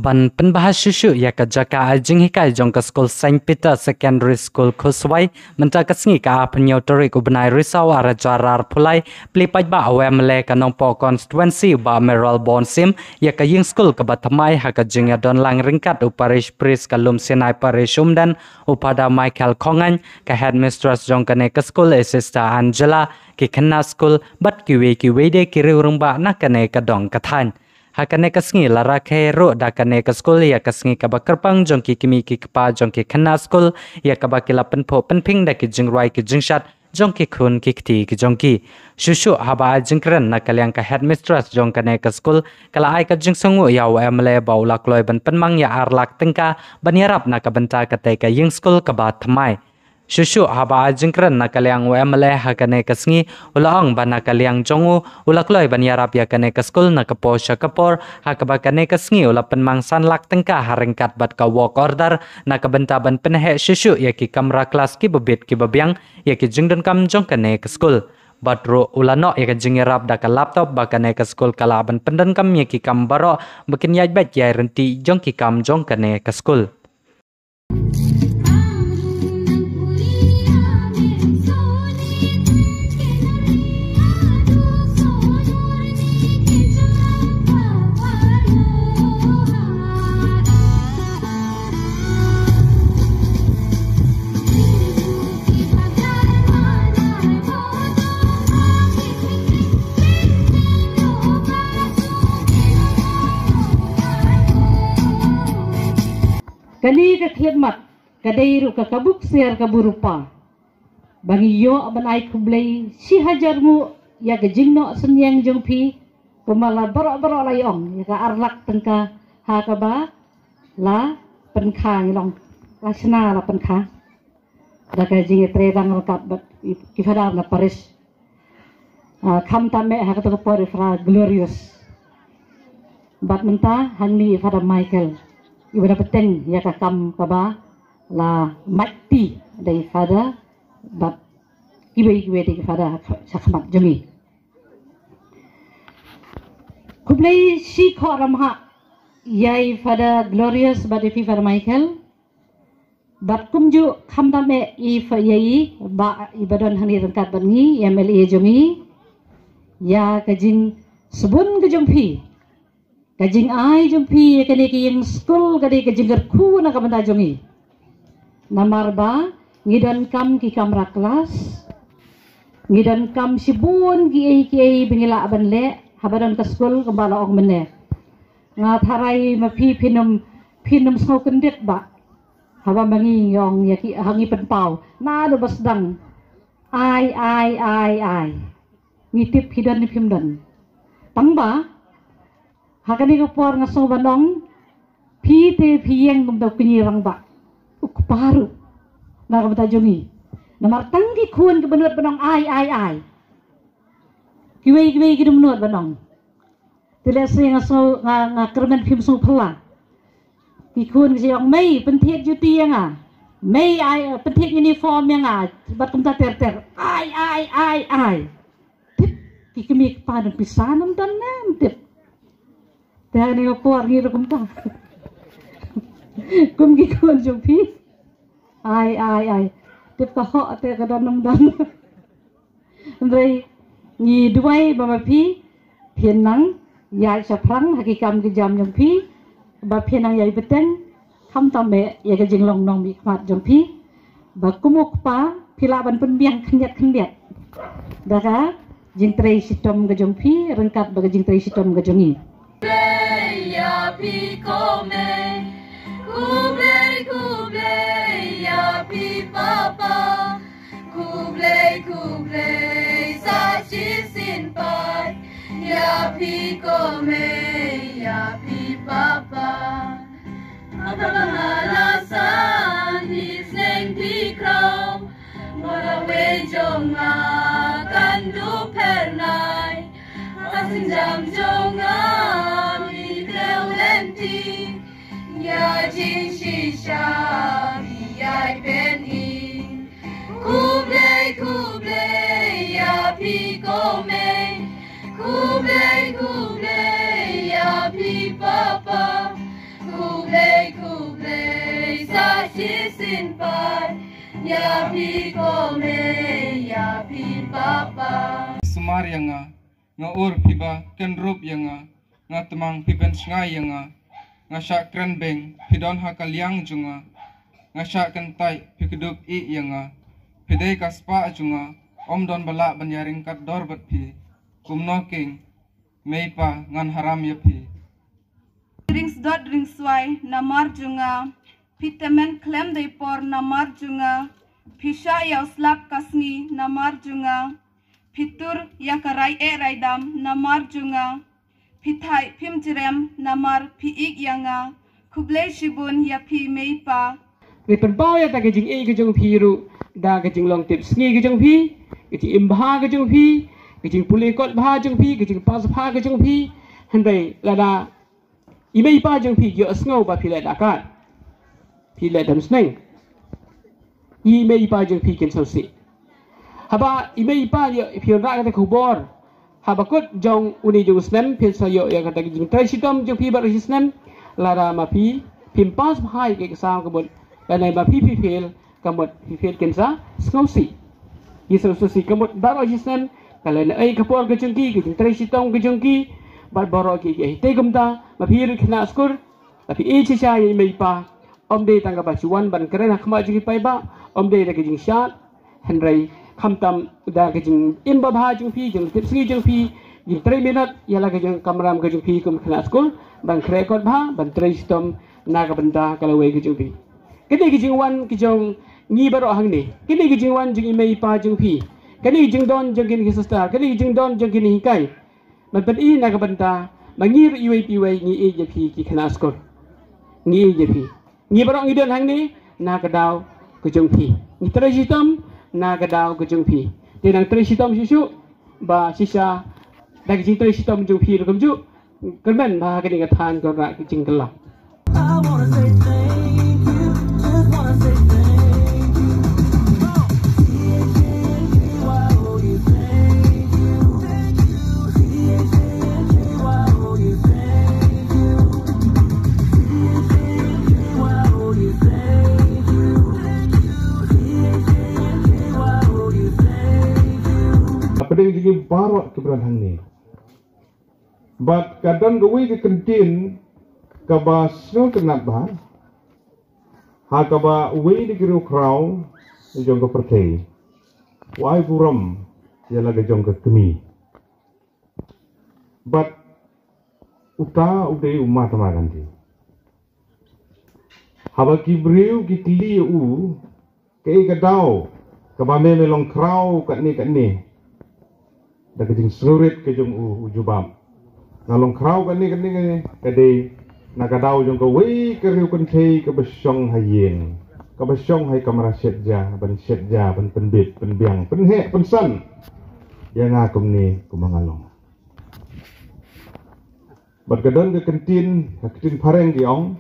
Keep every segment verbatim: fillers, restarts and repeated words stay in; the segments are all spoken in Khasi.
Ban pynbha shuh shuh ïa ka jaka ai jinghikai jong ka skul Saint Peter Secondary School Khuswai, mynta ka sngi ka arphew hynñiew tarik u bnai Risaw arhajar arphew lai, plie paidbah u M L A ka Nongpoh Constituency Bah Mayralborn Syiem ïa ka ïing skul kaba thymmai ha ka jingïadon lang ryngkat u Parish Priest ka Lum Sinai Parish Umden, u Father Michael Khongaiñ, ka Headmistress jong kane ka skul i Sister Angela, ki khynnah skul bad kiwei kiwei de ki riew rangbah na kane ka dong ka thaiñ. Ha kane ka sngi la rakhe ruh da kane ka skul ïa ka sngi kaba kyrpang jong ki kmie ki kpa jong ki khynnah skul, ïa kaba ki la pynphuh pynphieng da ki jingrwai ki jingshad jong ki khun ki kti ki jong ki. Shuh shuh haba ai jingkren na ka liang ka Headmistress jong kane ka skul, ka la ai ka jingsngewnguh ïa u M L A ba u la kloi ban pynmang ïa ar lak tyngka ban ïarap na ka bynta katei ka ïing skul kaba thymmai. Shuh shuh haba ai jingkren na ka liang u M L A ha kane ka sngi, u la ong ba na ka liang jong u, u la kloi ban ïarap ïa kane ka skul na ka por sha ka por, ha kaba kane ka sngi u la pynmang san lak tyngka ha ryngkat bad ka work order na ka bynta ban pynheh shuh shuh ïa ki kamra klas kiba bit kiba biang ïa ki jingdonkam jong kane ka skul. Bad ruh u la noh ïa ka jingïarap da ka laptop ba kane ka skul ka lah ban pyndonkam ïa ki kam baroh ba kin ïaid beit ïa i rynti jong ki kam jong kane ka skul. Kane ka khlieh mat ka dei ruh ka kabuk siar ka buh rupa. Ba ngi ïoh ban ai khublei shi hajar nguh ïa ka jingnoh synñiang jong phi, kumba la baroh baroh la ïa ong, ïa ka ar lak tyngka ha kaba la pynkha ngi long, la shna la pynkha da ka jingïatreilang ryngkat bad ki Father na parish. Ah, khamtam eh ha kato ka por i Father Glorious. Bad mynta hangne i Father Michael, iba da bteng ïa ka kam kaba la mait ti da i Father bad kiwei kiwei de ki Father sha khmat jong ngi. Khublei shikor ramha ïa i Father Glorious bad ïa phi Father Michael. Bad kumjuh khamtam eh i Father ïa i ba iba don hangne ryngkat bad ngi, i M L A jong ngi, ïa ka jingsbun ka jong phi. Ka jingai jong phi ïa kane ka ïing skul ka dei ka jingkyrkhu na ka bynta jong ngi. Namar ba ngi donkam ki kamra klas, ngi donkam shibun kiei kiei ba ngi lah ban leh haba don ka skul kumba la ong mynne. Nga tharai ma phi phin ym, phin ym sngew kyndit ba haba ma ngi ngi ong ïa ki, ha ngi pynpaw naduh ba sdang. Ai ai ai ai. Ngi tip phi don ne phim don. Tang ba ha kane ka por nga sngew ban ong, phi te phi ïeng kumta u kñi rangbah, u kpa ruh na ka bynta jong ngi. Namar tang ki khun kiba nud ban ong ai ai ai. Kiwei kiwei ki nud ban ong. Te lehse nga sngew, nga, nga kyrmen phim sngew phylla. Ki khun ki ong, mei pynthied juti ïa nga, mei ai pynthied uniform ïa nga, bad kumta ter ter. Ai ai ai ai. Tip ki kmie ki kpa don pisa ne ym don ne ym tip. Te ha kane ka por ngi ruh kumta. Kum ki khun jong phi. Ai ai ai. Tip ka hok te ka don ne ym don. Hynrei ngi duwai ba ma phi phin nang ïaid shaphrang ha ki kam ki jam jong phi, ba phin nang ïai bteng khamtam eh ïa ka jinglong nongmihkhmat jong phi, ba kum u kpa phi lah ban pynbiang khyndiat khyndiat da ka jingtrei shitom ka jong phi ryngkat bad ka jingtrei shitom ka jong ngi. Khublei ïa phi ko mei, khublei khublei ïa phi papa. Khublei khublei sa shisien pat ïa phi ko mei, ïa phi papa. Haba nga la san hi sneng phi khraw, mo lawei jong nga kan duh phyrnai. Ha sienjam jong nga mi khlem lynti, ïa jingshisha mi ïai pynï. Khublei khublei ïa phi ko mei, khublei khublei ïa phi papa. Ïa phi ko mei, ïa phi papa. Sumar ïa nga, nga ur phi ba kynrup ïa nga, nga tmang phi pynshngaiñ ïa nga, nga shah kren beng phi don ha ka liang jong nga, nga shah kyntait phi kdup ïa nga, phi dei ka spah jong nga, ym don ba lah ban ïaryngkat dor bad phi, kumno keiñ, mei pa ngan haram ïa phi. Ring sdot ring swai namar jong nga, phi tymmen khlem dei por namar jong nga, phi shah ïa u slap ka sngi namar jong nga, phi tur ïa ka rai eh rai dam namar jong nga, phi thait phim jrem namar phi ïeit ïa nga, khublei shibun ïa phi mei pa. Ngi pynpaw ïa ta ka jingïeit ka jong phi ruh da ka jinglong tip sngi ka jong phi, ka jingim bha ka jong phi, ka jingpule kot bha jong phi, ka jingpass bha ka jong phi. Hynrei lada i mei i pa jong phi ki ïohsngew ba phi leh da kat, phi leh da mynsneng, i mei i pa jong phi kin sngewsih. Haba i mei i pa ïoh phi wanrah kata ka khubor, haba kut jong une jong u snem phin sa ïoh ïa kata ka jingtrei shitom jong phi baroh shi snem. Lada ma phi phim pass bha ïa ka exam ka mut, lane ma phi phi fail ka mut, phi fail kin sa sngewsih. Ki sngewsih ka mut baroh shi snem, ka lane ei ka por ka jong ki, ka jingtrei shitom ka jong ki, bad baroh ki ki ei te kumta. Ma phi ruh khynnah skul, la phi ïeit shisha ïa i mei i pa, ym dei tang kaba shu wan ban kren ha khmat jong ki paidbah, ym dei da ka jingshad, hynrei khamtam da ka jingim babha jong phi, jingtip sngi jong phi, jingtrei minot ïa la ka jingkamram ka jong phi kum khynnah skul, ban khreh kot bha, ban trei shitom na ka bynta ka lawei ka jong phi. Kane ka jingwan ka jong ngi baroh hangne, kane ka jingwan jong i mei i pa jong phi, kane ka jingdon jong kine ki sister, kane ka jingdon jong kine ki hikai, ban pyni na ka bynta ba ngi ruh iwei pa iwei ngi ïeit ïa phi ki khynnah skul. Ngi ïeit ïa phi. Ngi baroh ngi don hangne na ka daw ka jong phi. Ngi trei shitom na ka daw ka jong phi. Te nang trei shitom shuh shuh ba shisha da ka jingtrei shitom jong phi ruh kumjuh, kyrmen ba ha kane ka thaiñ ka wanrah ka jingkylla. I wanna say thank you, just wanna say thank you. Hapdeng jong ngi baroh kiba don hangne. Bad ka don kawei ka kyntien kaba sngewtynnat bha, ha kaba uwei na ki riewkhraw jong ka pyrthei u ai burom ïa la ka jong ka kmie. Bad uta u dei u Mahatma Gandhi. Haba ki briew ki kylli ïa u, kaei ka daw kaba me me long khraw katne katne, da ka jingsngewrit ka jong u, u jubab, nga long khraw katne katne, ka dei na ka daw jong kawei ka riew kynthei kaba shong ha ïing, kaba shong ha i kamra shet ja, ban shet ja, ban pynbit, pynbiang, pynheh, pynsan ïa nga kumne kumba nga long. Bad ka don ka kyntien, ka ktien phareng ki ong,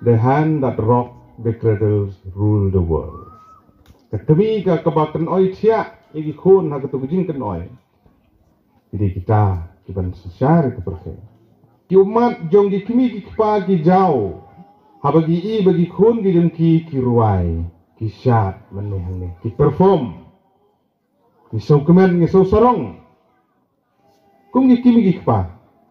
"The hand that rocked the cradle ruled the world." Ka kmie ka, kaba kynoi thiah ïa ki khun ha kato ka jingkynoi, ki dei kita kiban synshar ïa ka pyrthei. Ki ummat jong ki kmie ki kpa ki jaw, haba ki ïohi ba ki khun ki jong ki ki rwai, ki shad mynne hangne, ki perform, ngi sngewkmen, ngi sngewsarong. Kum ki kmie ki kpa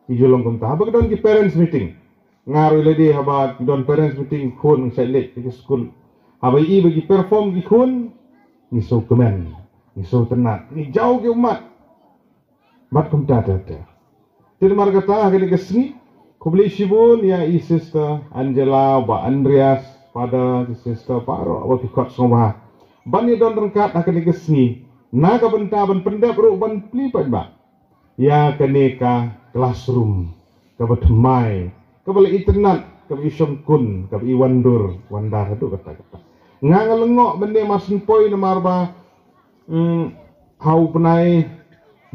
ki ju long kumta. Haba ki don ki parents meeting, nga ruh lade haba ki don parents meeting, khun shait leit ki skul, haba ïohi ba ki perform ki khun, ngi sngewkmen, ngi sngewtynnat, ngi jaw ki ummat. Bad kumta ter ter. Te namar kata ha kane ka sngi, khublei shibun ïa i Sister Angela, Bah Andreas, Father, ki sister baroh ba ki khot sngewbha ban ïa don ryngkat ha kane ka sngi na ka bynta ban pyndep ruh ban plie paidbah ïa kane ka classroom kaba thymmai, kaba la itynnat, kaba i shongkun, kaba i wandur wandar haduh katta katta. Nga nga lyngngoh mynne mar shen poi namar ba, mm, ha u bnai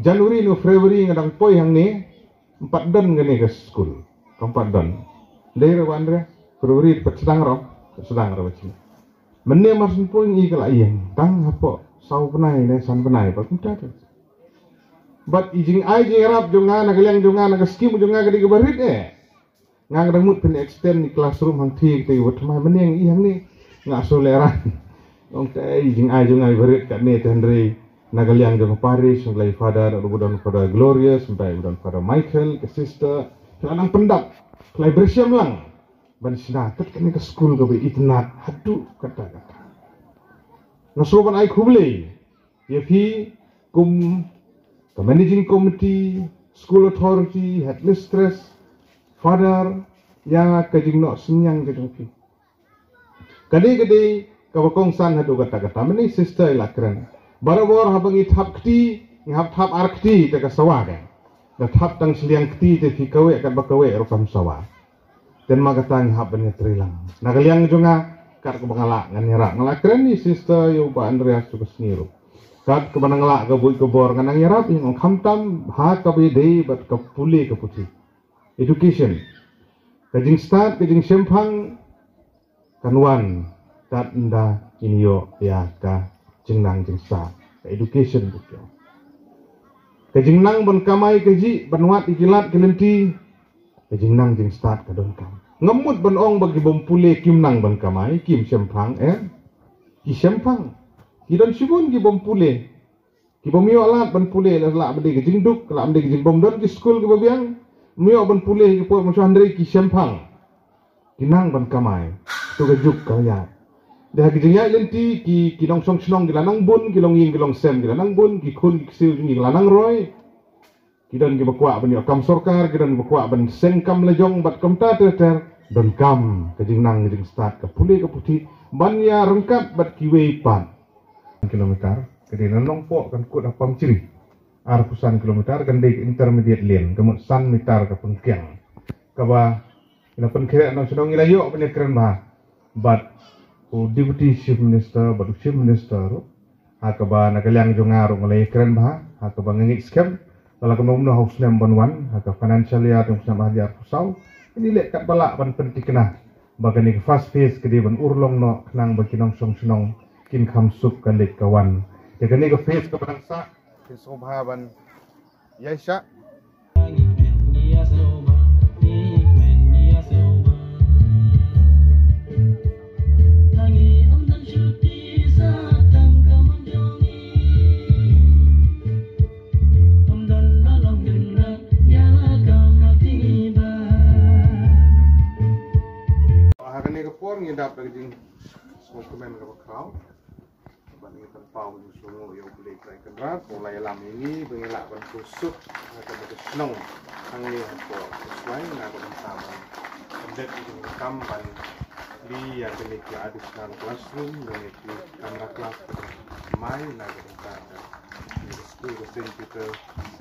January ne February nga dang poi hangne, ym pat don kane ka skul. Kam pat don. Dei re ban re February pat sdang ro, sdang ro bad sdang. Mynne mar shen poi ngi ka la ïeng tang hapoh saw bnai ne san bnai pat kumta te. Bad i jingai jingïarap jong nga na ka liang jong nga, na ka skim jong nga, ka dei kaba rit eh. Nga nga dang mut phin extend i classroom hangthie, kata i wat thymmai mynne ngi hangne. Nga shu lehrain. Ong te ai jingai jingai barit katne te hynrei na ka liang jong ka parish, hynrei Father, u don Father Glorious, hynrei u don Father Michael, ka sister, ka la nang pyndap, ka la brishem lang ban shna kat kane ka skul kaba itynnad haduh katta katta. Nga sngewbha ban ai khublei ïa phi kum ka managing committee, school authority, headmistress, father, ïa ka jingnoh synñiang ka jong phi. Ka dei ka dei kaba kongsan haduh katta katta, mynne sister i la kren. Barabor haba ngi thap kti, ngi hap thap ar kti te ka sawa ka. Nga thap tang shiliang kti te phi kawei katba kawei ruh kam sawa. Te namar kata ngi hap ban ïatrei lang. Na ka liang jong nga, kat kaba nga lah ngan ïarap. Nga la kren ïa i sister, ïa u Bah Andreas tu ka sngi ruh. Kat kaba nga lah ka buit ka bor ngan nang ïarap, ïa ong khamtam ha kaba ïadei bad ka pule ka puthi. Education. Ka jingstad, ka jingshemphang kan wan tad ynda ngin ïoh ïa ka jingnang jingstad, ka education bad ka. Ka jingnang ban kamai kajih, ban wad ïa ki lad ki lynti, ka jingnang jingstad ka donkam. Ngam mut ban ong ba ki bym pule kim nang ban kamai, kim shemphang, eh? Ki shemphang. Ki don shibun ki bym pule. Ki bym ïoh lad ban pule, la lah ban dei ka jingduk, la lah ban dei ka jingbymdon ki skul kiba biang. Ym ïoh ban pule ki por mynshuwa hynrei ki shemphang. Ki nang ban kamai. To ka juk ka ïaid. Da ha ki jingïaid lynti ki, ki nongshong shnong ki la nang bun, ki longïing ki longsem ki la nang bun, ki khun ki ksiew jong ngi ki la nang roi. Ki don kiba kwah ban ïoh kam sorkar, ki don kiba kwah ban seng kam lajong bad kumta ter ter. Donkam ka jingnang ka jingstad ka pule ka puthi ban ïa ryngkat bad kiwei pat. Kilometer, ka dei na Nongpoh kan kut ha Pamchri. Arphew san kilometer kan dei ka intermediate lane, ka mut san meter ka pynkiang. Kaba ïa la pynkhreh na shnong ïa la ïoh ban ïa kren bha bad u Deputy Chief Minister bad u Chief Minister ruh. Ha kaba na ka liang jong nga ruh nga la ïa kren bha ha kaba nga ngeit skhem ba la ka nongno ha u snem ban wan, ha ka financial year jong u snem arhajar arphew saw. Ini leh katba lah ban pynthikna ba kane ka first phase ka dei ban urlong noh khnang ba ki nongshong shnong kin kham suk ka leit ka wan. Te kane ka phase kaba dang sah, kin sngewbha ban ïaishah. Ha kane ka por ngi dap da ka jingsngewkmen kaba khraw. Ban ngi pynpaw ngi sngewnguh ïa U Blei Trai Kynrad ba u la ïalam ïa ngi ba ngi lah ban suk ha kane ka shnong hangne hapoh Khuslai na ka bynta ban pyndep ïa ka kam ban plie ïa kane ki additional classroom lane ki kamra class kiba thymmai na ka bynta ka skul ka Saint Peter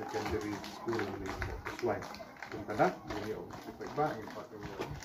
Secondary School hangne hapoh Khuslai. Kum kata, ïa u paidbah, ïa u paidbah.